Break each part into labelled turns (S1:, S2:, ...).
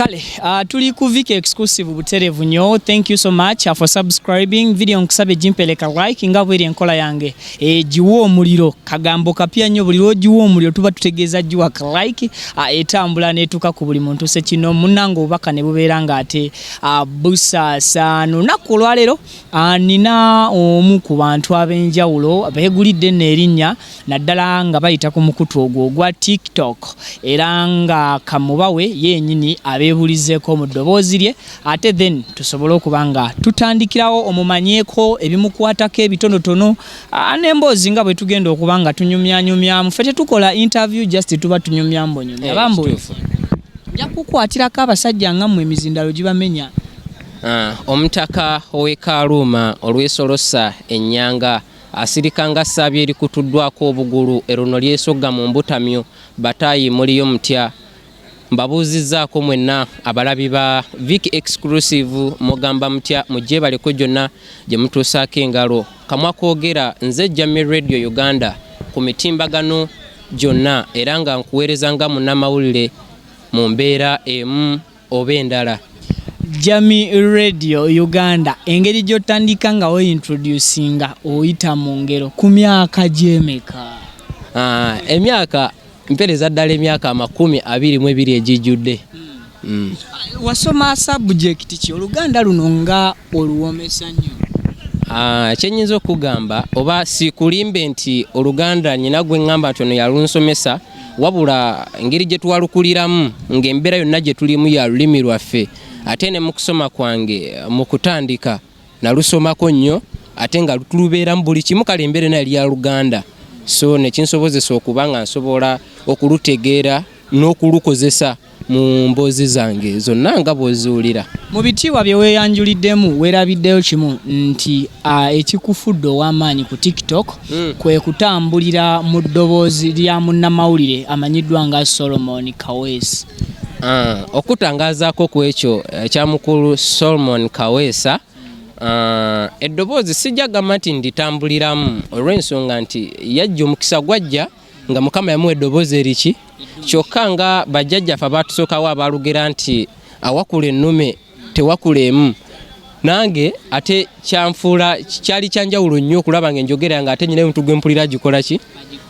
S1: Kale tuli ku Vicky Exclusive buterevu nnyo. Thank you so much for subscribing. Video nkusabe gimpeleka like nga bweri enkola yange egiwa omuliro. Kagambo kapya nnyo, buli lw'ogiwa omuliro tuba tutegeeza giwa ka like, etambula n'etuuka ku buli muntu sekino munnange, obubaka ne bubeera ng'ate busaasaana. Olunaku olwaleero nina omu ku bantu ab'enjawulo beegulidde nno erinnya, naddala nga bayita ku mukutu ogwo ogwa TikTok, era nga kamubawe yenyini abeebulizeeko mu ddoboozi lye, ate then tusobole okuba nga tutandikirawo omumanyeeko ebimukwatako ebitonotono, n'emboozi nga bwe tugenda okuba nga tunyumyanyumyamu. Ffe tetukola interview, just tuba tunyumyamu bunyumya. Bambu
S2: Kituufu.
S1: Nja kukwatirako abasajja nga mmwe emizindalo gibamenya.
S2: Omutaka ow'e Kaaluuma olwesolosa ennyanga asirika nga ssaabye erikutuddwako obugulu eruno lyesogga mu mbutamyo. Bataayi muliyo mutya? Mbabuuzizzaako mwenna abalabi ba Vic Exclusive, mugamba mutya? Mujje baleko gyonna gye mutuusaako engalo. Kamwa koogera nze Jamie Radio Uganda ku mitimbagano gyonna, era nga nkuweereza nga munnamawulire mu mbeera emu oba endala.
S1: Jami Radio Uganda, engeri gy'otandika nga weintroducinga oyita mu ngero, ku myaka gy'emeka?
S2: Emyaka mpereza ddala emyaka 22 egijjudde.
S1: Wasoma subject ki? Oluganda luno nga oluwomesa nnyo.
S2: Kyenyinza okugamba oba sikulimbe nti oluganda nyina gwe ŋŋamba nti ono yalunsomesa, wabula engeri gye twalukuliramu ng'embeera yonna gye tulimu ya lulimi lwaffe, ate ne mu kusoma kwange mu kutandika nalusomako nnyo, ate nga tulubeeramu buli kimu. Kale embeera ena yali ya Luganda, so nekinsobozesa okuba nga nsobola okulutegeera n'okulukozesa mu mboozi zange zonna nga bw'oziwulira.
S1: Mu bitiibwa bye weeyanjuliddemu weerabiddeyo kimu nti ekikufudde ow'amaanyi ku TikTok kwe kutambulira mu ddoboozi lya munnamawulire amanyiddwa nga Solomon Kaweesi.
S2: Okutangaazaako ku ekyo ekya mukulu Solomon Kaweesa, eddoboozi sijja gamba nti nditambuliramu, olw'ensonga nti yajja omukisa gwajja nga Mukama yamuwa eddoboozi eriki. Kyokka nga bajjajjaffe abatusookawo abalugera nti awakula ennume tewakula emu, nange ate kyanfuula kyali kyanjawulo nnyo okulaba nga enjogera nga ate nyina omuntu gwe mpulira agikola ki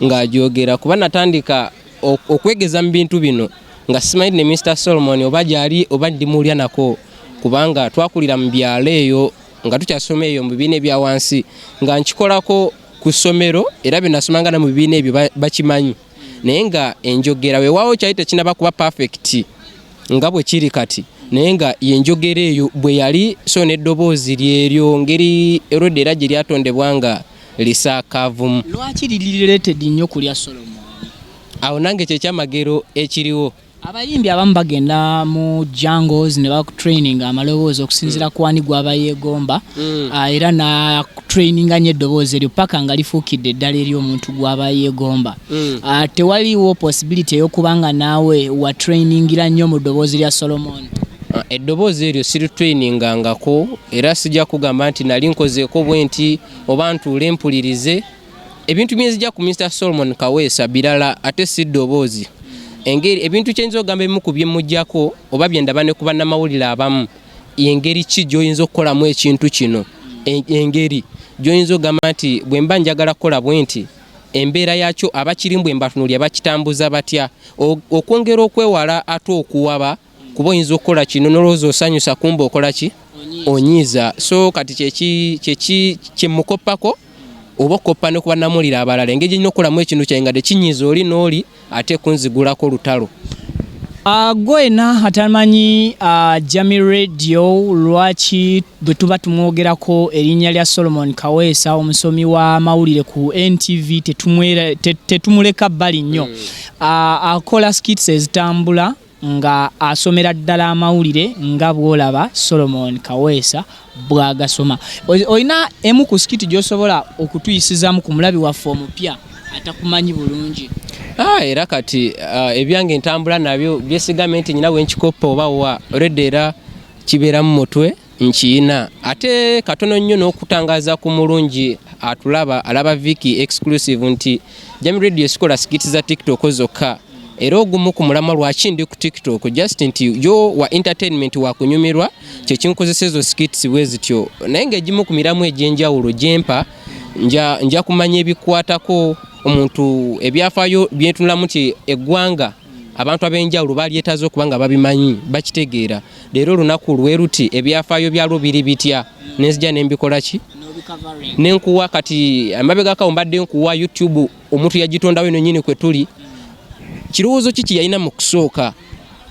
S2: ng'agyogera, kuba natandika okwegeza mu bintu bino nga simanyi ne Mr Solomon oba gyali oba ndimulya nako, kubanga twakulira mu byalo eyo nga tukyasoma eyo mu bibiina ebya wansi, nga nkikolako ku ssomero, era bye nasomanga na mu bibiina ebyo bakimanyi, naye nga enjogera weewaawo kyali tekinaba kuba perfect nga bwe kiri kati, naye nga yenjogera eyo bwe yali. So n'eddoboozi lyeryo ngeri erwedde era gye lyatondebwa nga lisaakaavumu.
S1: Lwaki liri related nnyo ku lya Solomon?
S2: Awo nange kyekyamagero ekiriwo.
S1: Abayimbi abamu bagenda mu jungles ne bakutraininga amaloboozi okusinziira ku ani gwaba yeegomba. Era natraininga nnyo eddoboozi eryo paka nga lifuukidde eddala eri omuntu gwaba yeegomba. Tewaliwo possibility ey'okuba nga naawe watrainingira nnyo mu ddoboozi lya Solomon?
S2: Eddoboozi eryo siritrainingangako, era sijja kugamba nti nali nkozeeko bwe nti oba ntuule mpulirize. Ebintu byenzija ku Mr Solomon Kaweesa birala, ate si ddoboozi. Engeri ebintu kyenyinza okugamba ebimu ku byemujjako oba byendaba ne ku bannamawulire abamu, engeri ki gy'oyinza okukolamu ekintu kino, engeri gy'oyinza okugamba nti bwe mba njagala kukola bwe nti, embeera yakyo abakirimu bwe mbatunuulira bakitambuza batya, okwongera okwewala ate okuwaba, kuba oyinza okukola kino nolowooza osanyusa, kumba okola ki? Onyiiza. So kati kyeki kyemukoppako oba okukoppa ne ku bannamawulire abalala, engeri gyerina okukolamu ekintu kyange nga tekinyiiza oli n'oli ate kunzigulako olutalo.
S1: Gwena atamanyi Jami Radio, lwaki bwe tuba tumwogerako erinnya lya Solomon Kaweesa, omusomi w'amawulire ku NTV, tetumuleka bbali nnyo. Akola skits ezitambula nga asomera ddala amawulire nga bw'olaba Solomon Kaweesa bw'agasoma. Olina emu ku skit gy'osobola okutuyisizaamu ku mulabi waffe omupya atakumanyi bulungi?
S2: Era kati ebyange ntambula nabyo byesigamye nti nyina bwenkikoppa oba wa already, era kibeera mu mutwe nkiyina. Ate katono nnyo n'okutangaaza ku mulungi atulaba alaba Vicky Exclusive nti Jami Radio esikola skits za TikTok zokka. Era ogumu ku mulamwa lwaki ndi ku TikTok, just nti yo wa entertainment, wa kunyumirwa, kyekinkozesa ezo skits bwe zityo. Naye ng'egimu ku miramwa egy'enjawulo gyempa, nja kumanya ebikwatako omuntu, ebyafaayo byentunulamu nti eggwanga, abantu ab'enjawulo balyetaaze okuba nga babimanyi, bakitegeera. Leero olunaku lwe luti, ebyafaayo byalwo biri bitya? Nenzija nembikola ki, nenkuwa. Kati amabegakawo mbadde nkuwa YouTube, omuntu yagitondawo eno nyini kwe tuli, kirowoozo ki kyeyalina mu kusooka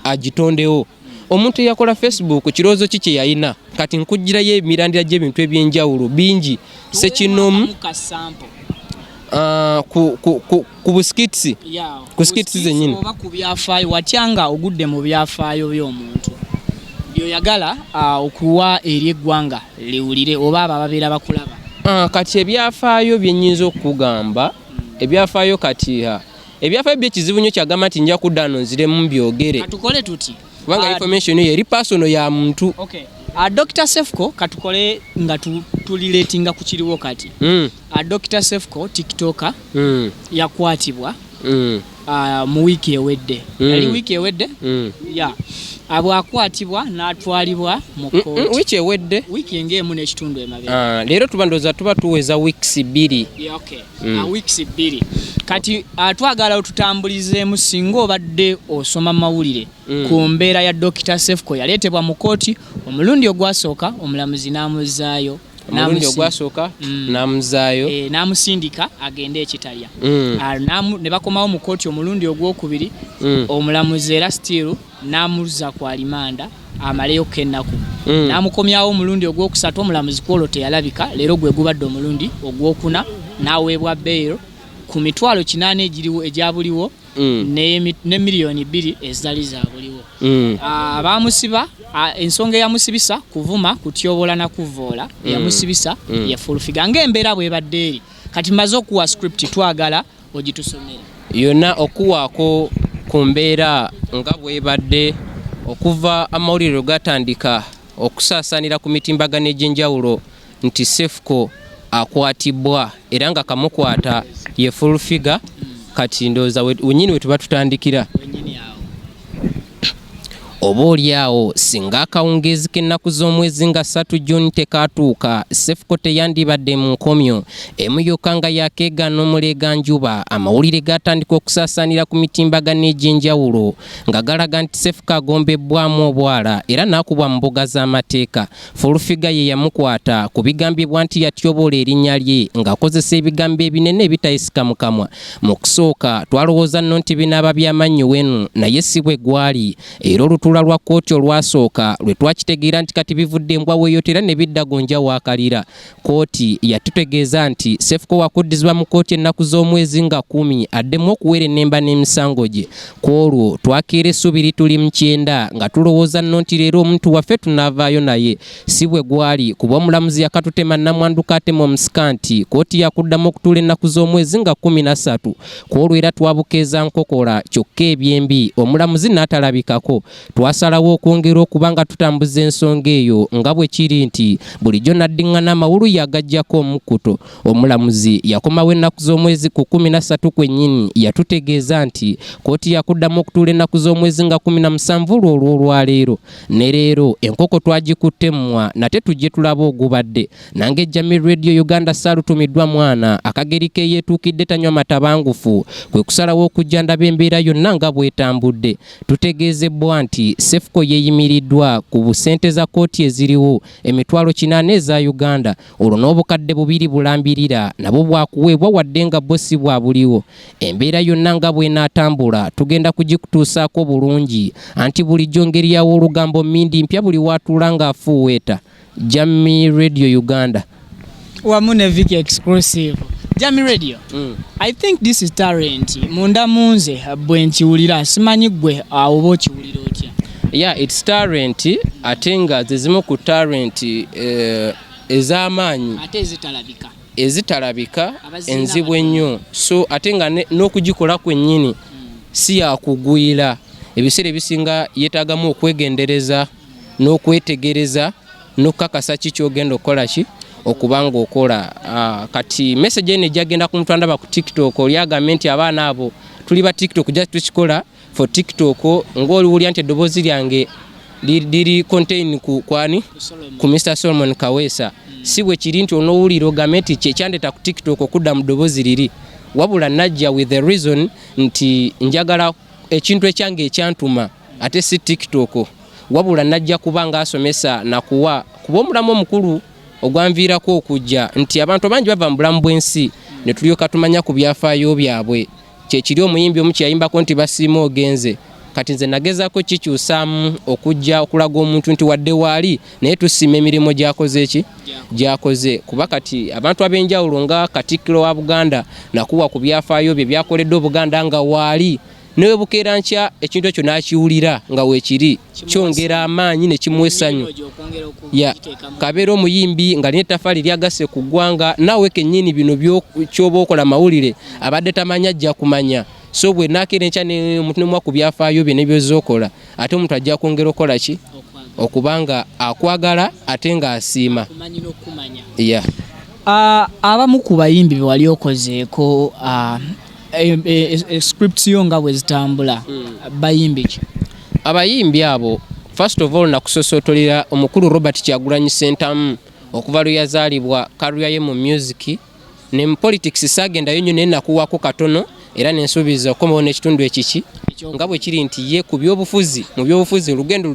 S2: agitondewo? Omuntu eyakola Facebook, kirowoozo ki kyeyalina? Kati nkugirayo emirandira gy'ebintu ebyenjawulo bingi sekinoomu ku bu skits, ku skits zennyini.
S1: Oba ku byafaayo, watya nga ogudde mu byafaayo by'omuntu byoyagala okuwa eri eggwanga liwulire, oba abo ababeera bakulaba?
S2: Kati ebyafaayo byenyinza okukugamba, ebyafaayo kati ebyafaayo byekizibu nnyo kyagamba nti nja kudda ano nziremu mbyogere.
S1: Katukole tuti.
S2: Kubanga information eyo eri personal ya muntu.
S1: Okay. Dr. Sefco, katukole nga tuliletinga ku kiriwo kati. Dr. Sefco TikToker yakwatibwa mu wiiki ewedde. Yali wiiki ewedde? Ya. Bw'akwatibwa n'atwalibwa mu kkooti.
S2: Wiiki ewedde.
S1: Wiiki ng'emu n'ekitundu emabega.
S2: Leero tuba ndowooza tuba tuweza weeks 2.
S1: Yeah, okay. Weeks 2. Kati twagala otutambulizeemu singa obadde osoma mawulire ku mbeera ya Dr. Sefco. Yaleetebwa mu kkooti omulundi ogwasooka, omulamuzi n'amuzzaayo.
S2: Omulundi ogwasooka n'amuzaayo.
S1: N'amusindika agende ekitalya. Ne bakomawo mu kkooti omulundi ogwokubiri, omulamuzi era still n'amuzza ku alimanda amaleyo ennaku. N'amukomyawo omulundi ogwokusatu, omulamuzi kwolwo teyalabika. Leero gwe gubadde omulundi ogwokuna, n'aweebwa bail ku 800,000 egiriwo egyabuliwo ne 2 miliyoni ezitali za buliwo. Bamusiba, ensonga eyamusibisa kuvuma, kutyobola na kuvoola. Eyamusibisa ye Full Figure. Ng'embeera bwebadde eri kati, maze okuwa script, twagala ogitusomere.
S2: Yonna okuwaako ku mbeera nga bwebadde okuva amawulire gatandika okusaasaanira ku mitimbagano egy'enjawulo nti Sefco akwatibwa era nga kamukwata ye Full Figure. Kati ndowooza wenyini we tuba tutandikira.
S1: Wenyini awo.
S2: Oba oli awo singa akawungeezi k'ennaku z'omwezi nga 3 Juni tekaatuuka, Sefuko teyandibadde mu nkomyo emu yokka nga yakeegaana omuleeganjuba. Amawulire gatandika okusaasaanira ku mitimbagano egy'enjawulo nga galaga nti Sefuko agombebbwamu obwala era n'akubwa mu mbuga z'amateeka. Full Figure ye yamukwata ku bigambibwa nti yatyoboola erinnya lye ng'akozesa ebigambo ebinene ebitayisika mu kamwa. Mu kusooka twalowooza nno nti binaaba byamannyo wenu, naye si bwe gwali. Era olutuula lwa kkooti olwasooka lwe twakitegeera nti kati bivudde embwa weeyotera ne bidda gonja waakalira. Kkooti yatutegeeza nti Sefuko wakuddizibwa mu kkooti ennaku z'omwezi nga 10 addemu okuwera ennemba n'emisango gye. Ku olwo twakeera essuubi lituli mu kyenda nga tulowooza nno nti leero omuntu waffe tunaavaayo, naye si bwe gwali, kuba omulamuzi yakatutema nnamwanduka atema omusika nti kkooti yakuddamu okutuula ennaku z'omwezi nga 13. Ku olwo era twabukeeza nkokola, kyokka ebyembi omulamuzi n'atalabikako. Twasalawo okwongera okuba nga tutambuza ensonga eyo nga bwe kiri nti bulijjo naddiŋŋana amawulu yagaggyako omukkuto. Omulamuzi yakomawo ennaku z'omwezi ku 13 kwennyini. Yatutegeeza nti kkooti yakuddamu okutuula ennaku z'omwezi nga 17 lwo olw'olwaleero. Ne leero enkoko twagikutte mmwa, nate tujje tulabe ogubadde. Nange Jami Radio Uganda saalutumiddwa mwana akageri ke yeetuukidde tanywa matabangufu, kwe kusalawo okujja ndaba embeera yonna nga bw'etambudde. Tutegeezebbwa nti Sefuko yeeyimiriddwa ku busente za kkooti eziriwo 800,000 eza Uganda, olwo n'2,000 bulambirira nabwo bwakuweebwa wadde nga bwo si bwa buliwo. Embeera yonna nga bw'enaatambula tugenda kugikutuusaako bulungi, anti bulijjo ngeri yawo olugambo mmindi mpya buli waatuula ng'afuuweeta. Jammy Radio Uganda
S1: wamu ne Vicky Exclusive. Jammy Radio. I think this is talent. Munda munze bwe nkiwulira, simanyi gwe awo oba okiwulira otya.
S2: Yeah, it's talent, ate nga ze zimu ku talent ez'amaanyi
S1: ate ezitalabika.
S2: Ezitalabika.
S1: Abazirina.
S2: Enzibu ennyo, so ate nga n'okugikola kwennyini si yakugwira. Ebiseera ebisinga yeetaagamu okwegendereza n'okwetegereza n'okukakasa ki kyogenda okukola ki okuba ng'okola. Kati message eno ejjagenda ku muntu andaba ku TikTok, oli agambe nti abaana abo tuli ba TikTok, just tukikola. For TikTok, ng'oliwulira nti eddoboozi lyange liri contain ku kwani, ku Mr Solomon Kaweesa. Si bwe kiri nti onoowulira ogambe nti kyekyandeta ku TikTok okudda mu ddoboozi liri, wabula najja with the reason nti njagala ekintu ekyange ekyantuma, ate si TikTok, wabula najja kuba ng'asomesa nakuwa kuba omulamu omukulu ogwanviirako okujja nti abantu bangi bava mu bulamu bw'ensi ne tulyoka tumanya ku byafaayo byabwe. Kyekiri omuyimbi omu kyeyayimbako nti basiima ogenze. Kati nze nagezaako kikyusaamu okujja okulaga omuntu nti wadde waali, naye tusiima emirimu gyakoze ki gyakoze, kuba kati abantu ab'enjawulo nga Katikkiro wa Buganda nakuwa ku byafaayo bye byakoledde Obuganda nga waali, newe bukeera nkya ekintu ekyo n'akiwulira nga weekiri, kyongera amaanyi ne kimuwa essanyu. Ya kabeera omuyimbi nga lina ettafaali lyagasse ku ggwanga, naawe kennyini bino kyoba okola mawulire abadde tamanya ajja kumanya. So bwe nakeera enkya omuntu nemuwa ku byafaayo bye nebyozookola, ate omuntu ajja kwongera okukola ki, okubanga akwagala ate ng'asiima. Yeah.
S1: Abamu ku bayimbi be wali okozeeko scripts yo nga bwe zitambula, bayimbi ki?
S2: Abayimbi abo, first of all, nakusosootolera omukulu Robert Kyagulanyi Sentamu okuva lwe yazaalibwa, career ye mu music ne mu politics saagendayo nnyo, naye nakuwaako katono era nensuubiza okukomawo n'ekitundu ekiki nga bwe kiri nti ye ku byobufuzi, mu byobufuzi olugendo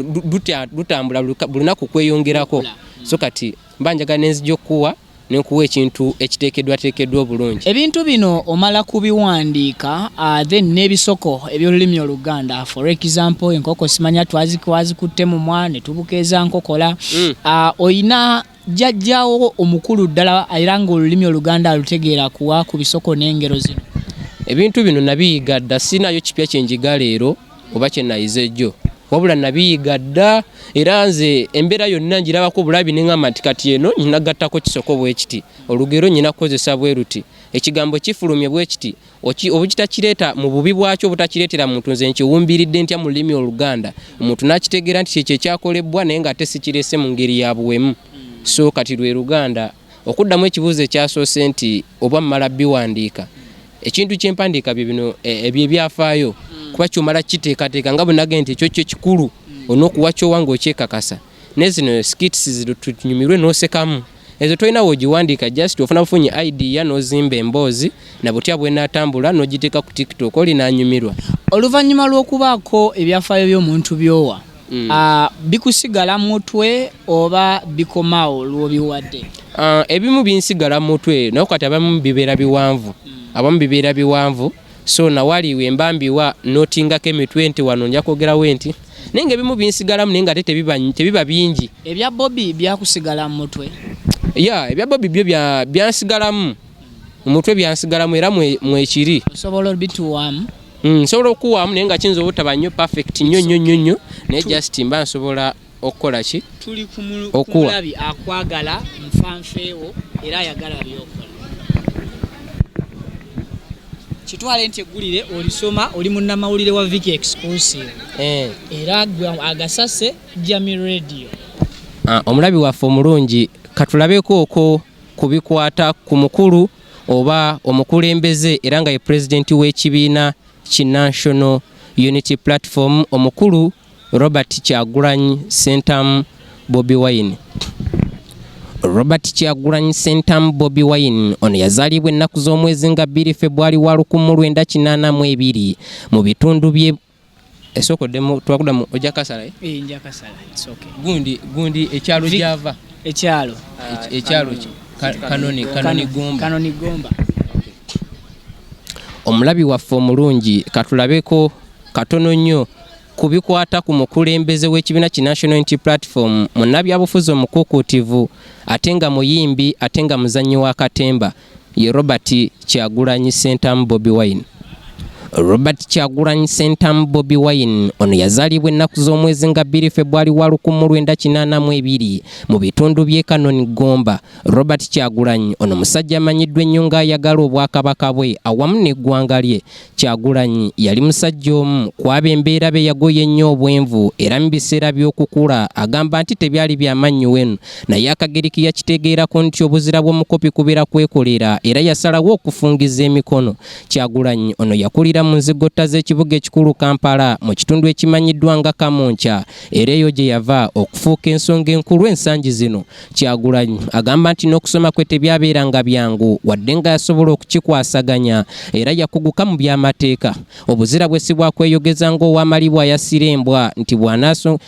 S2: lutambula buli lunaku kweyongerako. So kati mba njagala nenzija okukuwa nenkuwa ekintu ekiteekeddwateekeddwa obulungi.
S1: Ebintu bino omala kubiwandiika, then n'ebisoko eby'olulimi Oluganda, for example enkoko simanya twazikutte mumwa ne tubukeeza nkokola. Oyina jjajjaawo omukulu ddala era ng'olulimi Oluganda alutegeera kuwa ku bisoko n'engero zino?
S2: Ebintu bino nabiyiga dda, sinayo kipya kyenjiga leero oba kyenayize ejjo, wabula nabiyiga dda, era nze embeera yonna ngirabako bulabi neŋŋamba nti kati eno nyina gattako kisoko bwe kiti, olugero nyina kukozesa bwe luti, ekigambo kifulumye bwe kiti, obukitakireeta mu bubi bwakyo obutakireetera muntu, nze nkiwumbiridde ntya mu lulimi Oluganda omuntu n'akitegeera nti kyekyo ekyakolebwa, naye ng'ate sikirese mu ngeri ya buwemu. So kati lwe Luganda. Okuddamu ekibuuzo ekyasoose nti oba mmala biwandiika, ekintu kyempandiika bye bino ebyo ebyafaayo, kuba kyomala kiteekateeka nga bwe nagambye nti ekyo kyo kikulu, olina okuwa kyowa ng'okyekakasa. Ne zino skits zino tunyumirwe n'osekamu, ezo tolina w'ogiwandiika, just ofuna bufunyi idea n'ozimba emboozi na butya bwenaatambula n'ogiteeka ku TikTok oli n'anyumirwa.
S1: Oluvannyuma lw'okubaako ebyafaayo by'omuntu byowa, bikusigala mutwe oba bikomaawo lw'obiwadde?
S2: Ebimu binsigala mu mutwe, naye kati abamu bibeera biwanvu, abamu bibeera biwanvu, so nawali wemba mbiwa notingako emitwe nti wano nja kwogerawo nti, naye nga ebimu binsigalamu, naye nga ate tebiba bingi.
S1: Ebya Bobi byakusigala mu mutwe?
S2: Ya, ebya Bobi byo byansigalamu mu mutwe, byansigalamu era mwekiri.
S1: Osobola obituwamu?
S2: Nsobola okuwaamu, naye nga kiyinza obutaba nnyo perfect nnyo nnyo nnyo nnyo, naye just mba nsobola okukola ki?
S1: Tuli
S2: Okuwa.
S1: ku mulabi akwagala nfanfeewo era ayagala byokola. Kitwale nti eggulire olisoma, oli munnamawulire wa Viki Exclusive era gwe agasase Jami Radio.
S2: Ah, omulabi waffe omulungi, katulabeko okwo ku bikwata ku mukulu oba omukulembeze era nga ye pulezidenti w'ekibiina ki National Unity Platform, omukulu Robert Kyagulanyi Sentamu Bobi Wine. Robert Kyagulanyi Sentamu Bobi Wine ono yazaalibwa ennaku z'omwezi nga 2 Febwali wa 1982 mu bitundu bye esookoddemu twakuddamu ojja kasala, eh?
S1: Eh, nja kasala, it's okay.
S2: Gundi gundi ekyalo gyava
S1: Ekyalo.
S2: Ekyalo ki? Kanoni, Kanoni Gomba.
S1: Kanoni Gomba.
S2: Omulabi waffe omulungi, katulabeko katono nnyo ku bikwata ku mukulembeze w'ekibiina ki National Unity Platform, munnabyabufuzi omukuukuutivu ate nga muyimbi ate nga muzannyi wa katemba, ye Robert Kyagulanyi Sentamu Bobi Wine. Robert Kyagulanyi Sentamu Bobi Wine ono yazaalibwa ennaku z'omwezi nga 2 Febwali wa 1982 mu bitundu by'e Kanoni Gomba. Robert Kyagulanyi ono musajja amanyiddwa ennyo ng'ayagala obwakabaka bwe awamu n'eggwanga lye. Kyagulanyi yali musajja omu ku abo embeera be yagoya ennyo obwenvu, era mu biseera by'okukula agamba nti tebyali bya mannyo wenu, naye akageri ke yakitegeerako nti obuzira bw'omukopi kubeera kwekolera, era yasalawo okufungiza emikono. Kyagulanyi ono yakulira mu nzigotta z'ekibuga ekikulu Kampala mu kitundu ekimanyiddwa nga Kamunkya era eyo gye yava okufuuka ensonga enkulu ensangi zino. Kyagulanyi agamba nti n'okusoma kwe tebyabeeranga byangu wadde nga yasobola okukikwasaganya era yakuguka mu by'amateeka. Obuzira bwe si bwa kweyogeza ng'ow'amalibwa ayasira embwa nti bw'anaaso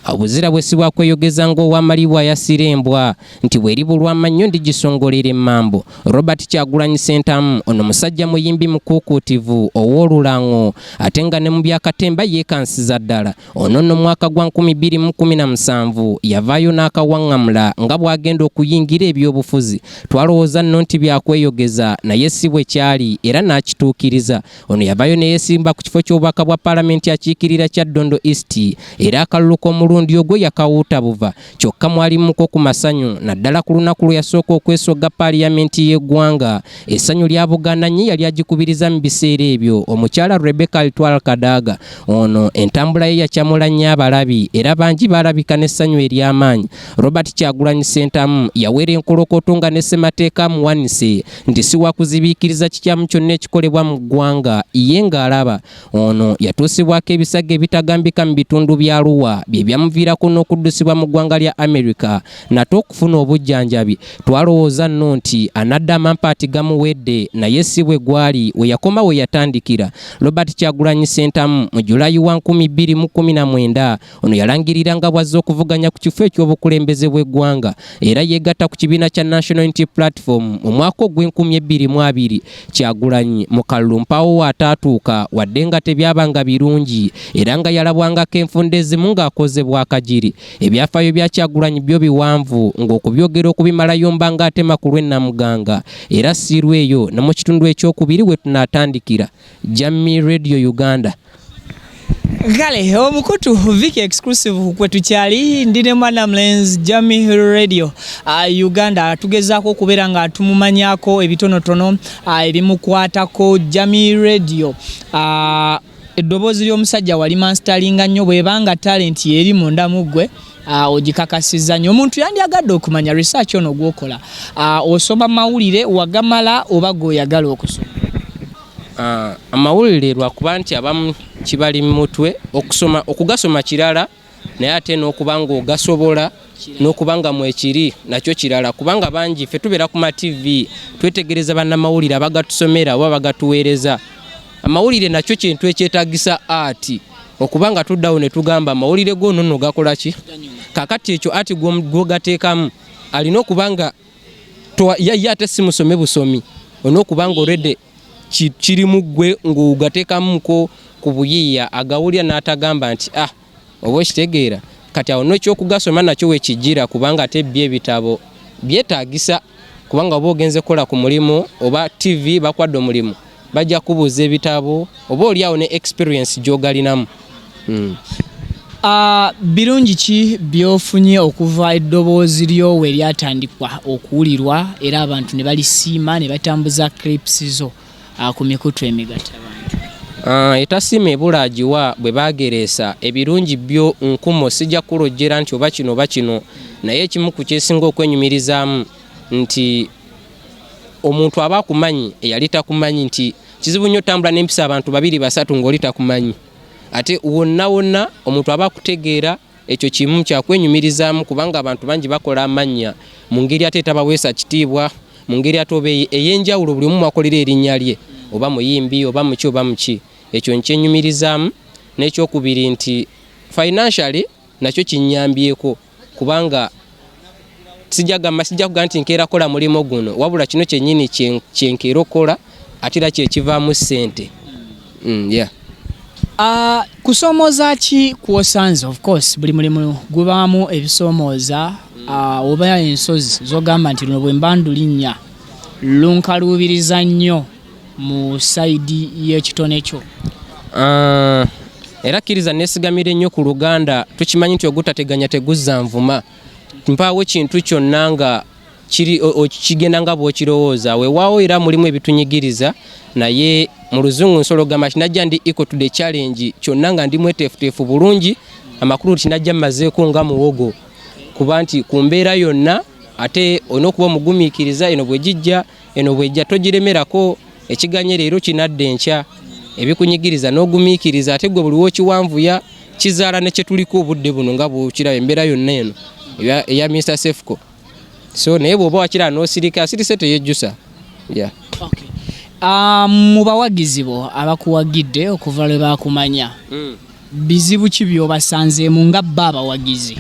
S2: Obuzira bwe si bwa kweyogeza ng'ow'amalibwa ayasira embwa nti bw'eribulwa amannyo ndigisongolera emmambo. Robert Kyagulanyi Ssentamu ono musajja muyimbi mukuukuutivu ow'olulango ate nga ne mu bya katemba yeekansiza ddala. Ono nno mwaka gwa 2017 yavaayo n'akawaŋŋamula nga bw'agenda okuyingira ebyobufuzi. Twalowooza nno nti byakweyogeza naye si bwe kyali era n'akituukiriza. Ono yavaayo ne yeesimba ku kifo ky'obubaka bwa palamenti akiikirira Kyaddondo East era akalulu k'omulundi ogwo yakawuuta buva kyokka mwalimuko ku masanyu naddala ku lunaku lwe yasooka okwesogga paaliyamenti y'eggwanga. Essanyu lya Buganda nnyo yali agikubiriza mu biseera ebyo omukyala Rebecca Alitwala Kadaga. Ono entambula ye yakyamula nnyo abalabi era bangi baalabika n'essanyu ery'amaanyi. Robert Kyagulanyi Ssentamu yawera enkolokoto nga ne ssemateeka amuwanise nti si wakuzibiikiriza kikyamu kyonna ekikolebwa mu ggwanga ye ng'alaba. Ono yatuusibwako ebisago ebitagambika mu bitundu bya Arua bye byamuviirako n'okuddusibwa mu ggwanga lya America nate okufuna obujjanjabi. Twalowooza nno nti anadda amampaati gamuwedde naye si bwe gwali we yakoma we yatandikira. Robert Kyagulanyi Ssentamu mu July wa 2019 Ono yalangirira nga bw'azze okuvuganya ku kifo eky'obukulembeze bw'eggwanga era yeegatta ku kibiina kya National Unity Platform mu mwaka ogw'enkumi ebbiri mu abiri. Kyagulanyi mu kalulu mpaawo w'ataatuuka wadde nga tebyabanga birungi era nga yalabwangako enfunda ezimu ng'akoze bwakagiri. Ebyafaayo bya Kyagulanyi byo biwanvu ng'okubyogera okubimalayo mba ng'atema ku lw'e Namuganga era siiru eyo ne mu kitundu ekyokubiri we tunaatandikira. Jammy Radio Uganda.
S1: Kale omukutu Vicky Exclusive kwe tukyali ndi ne mwana mulenzi Jammy Radio Uganda tugezaako okubeera nga tumumanyako ebitonotono ebimukwatako. Jammy Radio, eddoboozi ly'omusajja wali mansitalinga nnyo bw'ebanga talent eri munda mu ggwe ogikakasizza nnyo. Omuntu yandyagadde okumanya research ono gw'okola, osoma mawulire wagamala oba g'oyagala okusoma?
S2: Amawulire lwakuba nti abamu kibali mu mutwe okusoma, okugasoma kirala naye ate n'okuba ng'ogasobola n'okuba nga mwekiri nakyo kirala, kubanga bangi ffe tubeera ku ma TV twetegereza bannamawulire abagatusomera oba abagatuweereza. Amawulire nakyo kintu ekyetaagisa art okuba nga tuddawo ne tugamba amawulire go nno gakola ki? Kaakati ekyo art gw'ogateekamu alina okuba nga ye ate si musome busomi, olina okuba nga already kiri mu ggwe ng'ogateekamuko ku buyiiya agawulira n'atagamba nti ah oba okitegeera. Kati awo n'ekyokugasoma nakyo wekijjira, kubanga ate byo ebitabo byetaagisa, kubanga oba ogenze kukola ku mulimu oba TV bakwadde omulimu bajja kubuuza ebitabo oba oli awo ne experience gy'ogalinamu.
S1: Birungi ki by'ofunye okuva eddoboozi lyo we lyatandikwa okuwulirwa era abantu ne balisiima ne batambuza clips zo ku mikutu emigattabantu?
S2: Etasiima ebula agiwa bwe baagereesa ebirungi byo nkumo sijja kulojjera nti oba kino oba kino, naye ekimu ku kyesinga okwenyumirizaamu nti omuntu aba akumanyi eyali takumanyi, nti kizibu nnyo otambula n'empisa abantu babiri basatu ng'oli takumanyi, ate wonna wonna omuntu aba akutegeera. Ekyo kimu kyakwenyumirizaamu kubanga abantu bangi bakola amannya mu ngeri ate etabaweesa kitiibwa, mu ngeri ate oba ey'enjawulo buli omu mwakolera erinnya lye, oba muyimbi oba muki oba muki. Ekyo nkyenyumirizaamu. N'ekyokubiri nti financially nakyo kinnyambyeko, kubanga sijja kugamba nti nkeera kukola mulimu guno, wabula kino kyennyini kyenkeera okukola ate era kyekivaamu ssente.
S1: Kusoomooza ki kw'osanze? Of course buli mulimu gubaamu ebisoomooza, oba ensozi z'ogamba nti luno bwe mba ndulinnya lunkaluubiriza nnyo mu side y'ekitone kyo.
S2: Era kkiriza neesigamira ennyo ku Luganda, tukimanyi nti ogutateganya teguzza nvuma. Mpaawo kintu kyonna nga kigenda nga bw'okirowooza, weewaawo era mulimu ebitunyigiriza, naye mu Luzungu nsobola okugamba nti najja ndi equal to the challenge, kyonna nga ndi mweteefuteefu bulungi. Amakulu nti najja mmazeeko nga muwogo, kuba nti ku mbeera yonna ate olina okuba omugumiikiriza, eno bwe gijja eno bw'ejja togiremerako, ekiganye leero kinadda enkya. Ebikunyigiriza n'ogumiikiriza, ate gwe buli wokiwanvuya kizaala ne kyetuliko obudde buno nga bwokiraba embeera yonna eno eya Mr Sefco. So naye bw'oba wakiraba n'osirika, asirise teyejjusa. Yeah.
S1: Okay. Mu bawagizi bo abakuwagidde okuva lwe bakumanya, bizibu ki by'obasanzeemu nga bo abawagizi?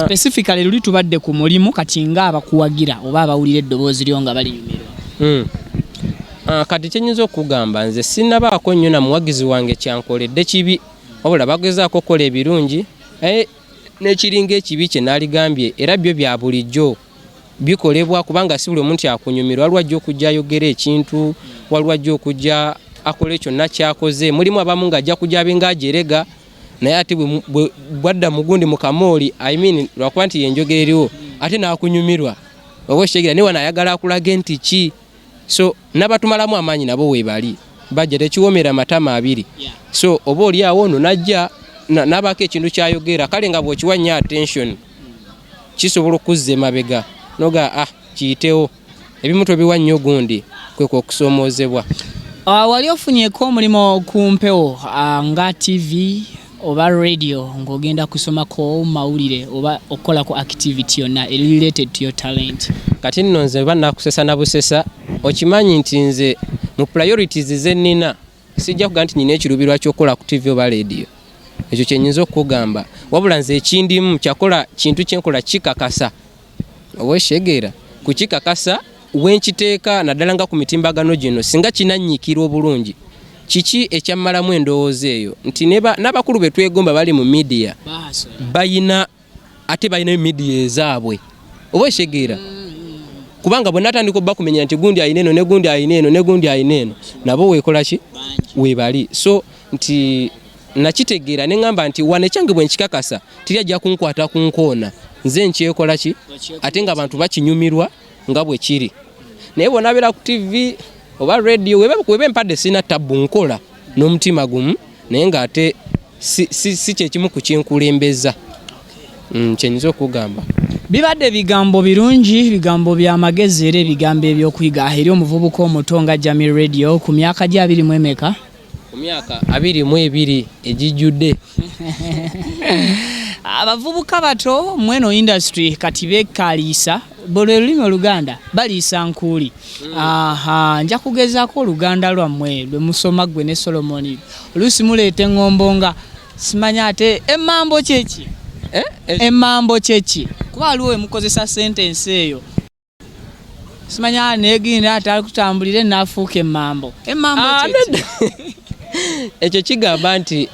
S1: Specifically luli tubadde ku mulimu, kati nga abakuwagira oba abawulira eddoboozi lyo nga balinyumirwa.
S2: Kati kyenyinza okugamba, nze sinnabaako nnyo na muwagizi wange kyankoledde kibi, wabula bagezaako okukola ebirungi, naye n'ekiringa ekibi kye naaligambye era byo bya bulijjo bikolebwa, kubanga si buli omuntu akunyumirwa. Waliwo ajja okujja ayogera ekintu, waliwo ajja okujja akole kyonna kyakoze. Mulimu abamu ng'ajja kujja abe ng'ajerega, naye ate bwadda mugundi mu kamooli, I mean, lwakuba nti yenjogera eriwo, ate n'akunyumirwa oba okitegeera, naye wano ayagala akulage nti ki. So n'abatumalamu amaanyi nabo weebali bajja, tekiwomera matama abiri. So oba oli awo ono najja n'abaako ekintu kyayogera, kale nga bw'okiwa nnyo attention kisobola okuzza emabega noga kiyitewo. Ebimu tobiwa nnyo gundi, kwekwo okusoomoozebwa.
S1: Wali ofunyeko omulimu ku mpewo nga TV oba radio ng'ogenda kusomako mawulire oba okukolako activity yonna eri related to your talent?
S2: Kati nno nze oba nakusesa na busesa, okimanyi nti nze mu priorities ze nnina sijja kuga nti nina ekirubirwa ky'okukola ku TV oba radio. Ekyo kyenyinza okukugamba. Wabula nze ekindimu kyakola kintu kyenkola kikakasa, oba okitegeera, kukikakasa wenkiteeka naddala nga ku mitimbagano gino, singa kinannyikirwa obulungi. Kiki ekyammalamu endowooza eyo nti n'abakulu be twegomba bali mu media bayina, ate balina media ezaabwe, oba okitegeera? Kubanga bwe natandika obbakumenya nti gundi ayina eno, ne gundi ayina eno, ne gundi ayina eno, nabo weekola ki weebali. So nti nakitegeera ne ŋŋamba nti wano ekyange bwe nkikakasa teri ajja kunkwata ku nkoona, nze nkyekola ki, ate nga abantu bakinyumirwa nga bwe kiri. Naye bw'onabeera ku TV oba radio, weba empadde sirina tabbu, nkola n'omutima gumu, naye ng'ate si kyekimu ku kinkulembeza. Kyenyinza okugamba.
S1: Bibadde bigambo birungi, bigambo bya magezi, era ebigambo ebyokuyiga eri omuvubuka omuto nga Jamil Radio ku myaka gye 20 emeka?
S2: Ku myaka 22 egijjudde.
S1: Abavubuka bato mweno industry kati bekaliisa buli olulimi Oluganda, baliisa nkuuli. Aha, nja kugezaako Oluganda lwammwe lwe musoma ggwe ne Solomoni. Oluusi muleeta eŋŋombo nga simanya ate emmambo kyeki?
S2: Eh?
S1: Emmambo kyeki? Kuba waliwo we mukozesa sentence eyo, simanya negenda ate akutambulire naafuuka emmambo. Emmambo kyeki?
S2: Nedda. Ekyo kigamba nti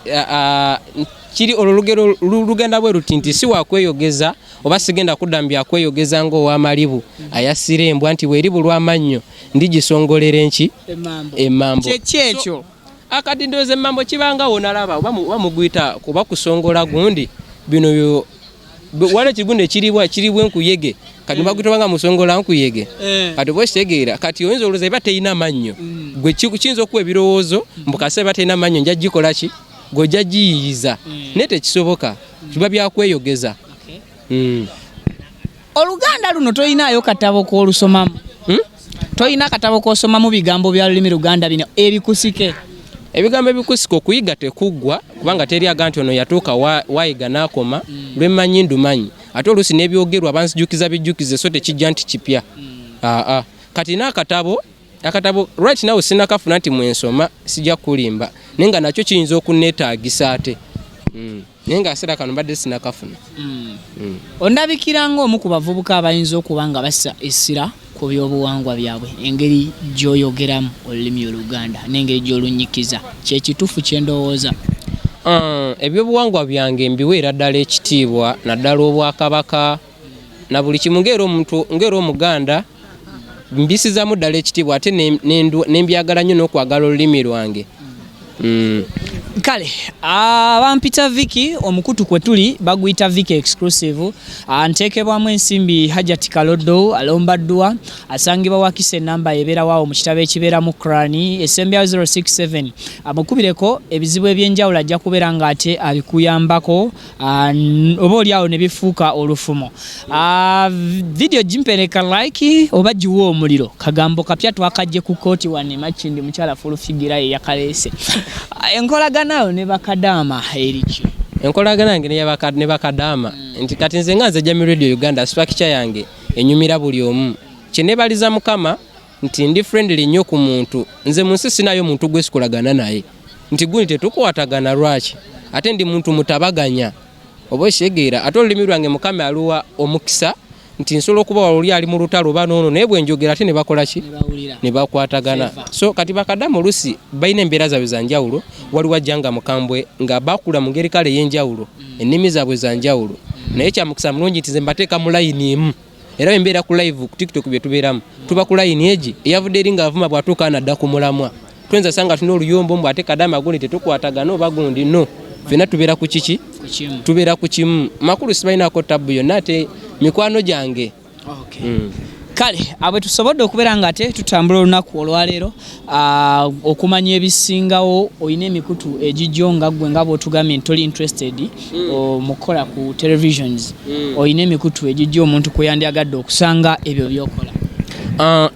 S2: kiri olwo lugero lugenda bwe luti nti si wakweyogeza oba sigenda kudda mu byakweyogeza ng'ow'amalibu ayassira embwa nti bw'eribulwa amannyo ndigisongolera enki?
S1: Emmambo.
S2: Emmambo.
S1: Kyeki ekyo?
S2: Akati ndowooza emmambo kibanga wonalaba oba mugwita kuba kusongola gundi bino waliwo ekigundi ekiribwa kiribwa enkuyege, kati bagwita obanga musongola nkuyege. Kati oba okitegeera, kati oyinza olowooza eba terina mannyo, gwe kiyinza okuwa ebirowoozo mbu kasita eba terina mannyo nja gikola ki, gwe ojja giyiyiza, naye tekisoboka, kiba byakweyogeza.
S1: Oluganda luno tolinaayo katabo k'olusomamu?
S2: Hmm?
S1: Tolina katabo k'osomamu bigambo bya lulimi Luganda bino ebikusike?
S2: Ebigambo ebikusika okuyiga tekuggwa, kubanga teri aga nti ono yatuuka wayiga n'akoma. Lwemmanyi ndumanyi, ate oluusi n'ebyogerwa banzijukiza bijjukize, so tekijja nti kipya. Aa, kati n'akatabo, akatabo right now sinakafuna nti mwensoma, sijja kulimba, naye nga nakyo kiyinza okunneetaagisa ate. Naye nga aseera kano mbadde sinakafuna.
S1: Ondabikira ng'omu ku bavubuka abayinza okuba nga bassa essira ku byobuwangwa byabwe, engeri gy'oyogeramu olulimi Oluganda n'engeri gy'olunyikiza. Kyekituufu kye ndowooza?
S2: Ebyobuwangwa byange mbiweera ddala ekitiibwa, naddala obwakabaka na buli kimu. Ng'era omuntu, ng'era Omuganda, mbisizaamu ddala ekitiibwa, ate nembyagala nnyo n'okwagala olulimi lwange.
S1: Kale abampita Vicky, omukutu kwe tuli baguyita Vicky Exclusive. Nteekebwamu ensimbi Hajati Kaloddo alomba ddua, asangibwa Wakisa, enamba ebeera waawo mu kitabo ekibeeramu Krani esembyayo 067. Amukubireko ebizibu ebyenjawulo, ajja kubeera ng'ate abikuyambako, oba oli awo ne bifuuka olufumo. Video gimpereka like oba giwa omuliro. Kagambo kapya twakajje ku kooti wano e Makindye, mukyala Fulufigira ye yakaleese. Enkolagana yo ne bakadaama eriki?
S2: Enkolagana yange ne bakadaama nti kati nze nga nze Jami Radio Uganda, structure yange enyumira buli omu. Kyenebaliza Mukama nti ndi friendly nnyo ku muntu. Nze mu nsi sinayo muntu gwe sikolagana naye nti gundi tetukwatagana. Lwaki? Ate ndi muntu mutabaganya, oba okitegeera? Ate olulimi lwange Mukama aluwa omukisa nti nsobola okuba oli ali mu lutalo oba noono, naye bwe njogera ate ne bakola ki?
S1: Ne bawulira.
S2: Ne bakwatagana.
S1: Favor.
S2: So kati bakadamu olusi balina embeera zaabwe za njawulo. Waliwo ajja nga mukambwe, nga bakula mu ngeri kale ey'enjawulo, ennimi zaabwe za njawulo, naye kyamukisa mulungi nti nze mbateeka mu layini emu. Era bwe mbeera ku live ku TikTok, bye tubeeramu tuba ku layini egi. Eyavudde eri ng'avuma, bw'atuuka anadda ku mulamwa, tuyinza sanga tulina oluyombo mbu ate kadama gundi tetukwatagana oba gundi. No, ffenna tubeera ku kiki?
S1: Ku kimu.
S2: Tubeera ku kimu. Makulu sibalinaako tabbu yonna, ate mikwano gyange.
S1: Kale abwe tusobodde okubeera nga ate tutambula olunaku olwaleero, okumanya ebisingawo, olina emikutu egijjo nga ggwe nga bw'otugambye nti toli interested mu kukola ku televisions, olina emikutu egijjo omuntu kwe yandyagadde okusanga ebyo byokola?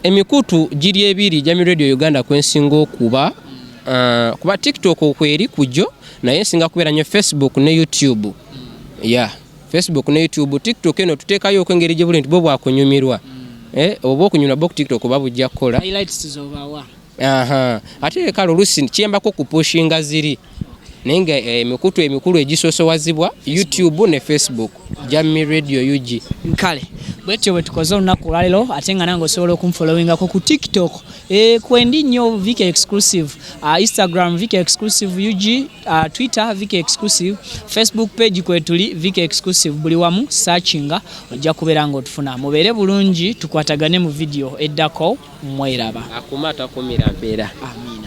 S2: Emikutu giri ebiri. Jami Radio Uganda kwensinga okuba, kuba TikTok okweri kujjo, naye nsinga kubeera nnyo Facebook ne YouTube. Yeah, Facebook ne YouTube. TikTok eno tuteekayo engeri gye buli nti bwo bwakunyumirwa, oba okunyumirwa bo ku TikTok oba bujja kukola.
S1: Highlights zobawa?
S2: Aha. Ate kale oluusi kiyambako kupushinga ziri, naye nga emikutu emikulu egisosowazibwa YouTube ne Facebook, Jami Radio UG.
S1: Kale bwetyo bwe tukoze olunaku olwaleero, ate nga nange osobola okunfollowingako ku TikTok, kwendi nnyo Vicky Exclusive, Instagram Vicky Exclusive UG, Twitter Vicky Exclusive, Facebook page kwetuli Vicky Exclusive. Buli wamu searchinga ojja kubeera nga otufuna. Mubeere bulungi, tukwatagane mu video eddako. Mweraba.
S2: Akuma atakumira mpeera.
S1: Amiina.